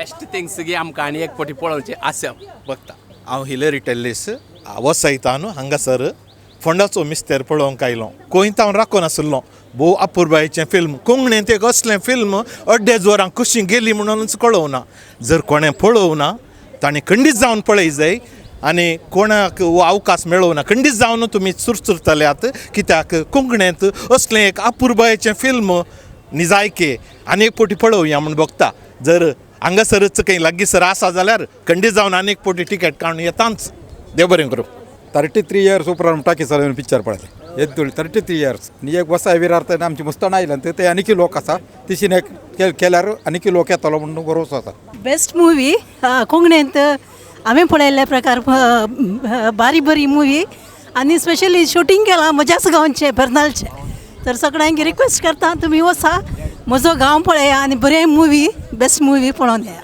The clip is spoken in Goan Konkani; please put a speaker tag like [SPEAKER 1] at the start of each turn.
[SPEAKER 1] बेस्ट थिंग्स की आमकां आनी एक फावटी पळोवचें आसा बघता.
[SPEAKER 2] हांव हिलरी टेल्लीस वसयता न्हू हांगासर फोंडाचो मिस्तेर पळोवंक आयलो. कोंयत हांव राखून आशिल्लो. भोव अपुरबायेचें फिल्म. कोंकणींत एक असलें फिल्म अड्डेच वरां कशी गेली म्हणूनच कळोवना. जर कोणें पळोवना ताणें खंडीत जावन पळय जाय आनी कोणाक हो अवकाश मेळोवना खंडीत जावन तुमी चुरचुरतल्यात, कित्याक कोंकणींत असलें एक अपुरबायेचें फिल्म निजायके आनी एक फावटी पळोवया म्हूण बघता. जर हांगासरच खंय लागींसर आसा जाल्यार खंडीत जावन आनी एक फावटी टिकेट काडून येताच. देव बरें करूं.
[SPEAKER 3] 33 इयर्स उपरांत टाकी चालून पिक्चर पळयलें येदोळ 33 इयर्स. आनी एक वसाय विरार आमची मुस्ताण आयल्यान ते आनीकय लोक आसा तिशीन एक केल्यार आनीकय लोक येतलो म्हणून भरोसो आसा.
[SPEAKER 4] बेस्ट मुवी कोंकणींत हांवें पळयल्ले प्रकार बारी बरी मुवी आनी स्पेशली शुटींग केलां म्हज्याच गांवचें बेर्नालचें. तर सगळ्यांक रिक्वेस्ट करता, तुमी वचा, म्हजो गांव पळया आनी बरें मुवी, बेस्ट मुवी पळोवन येया.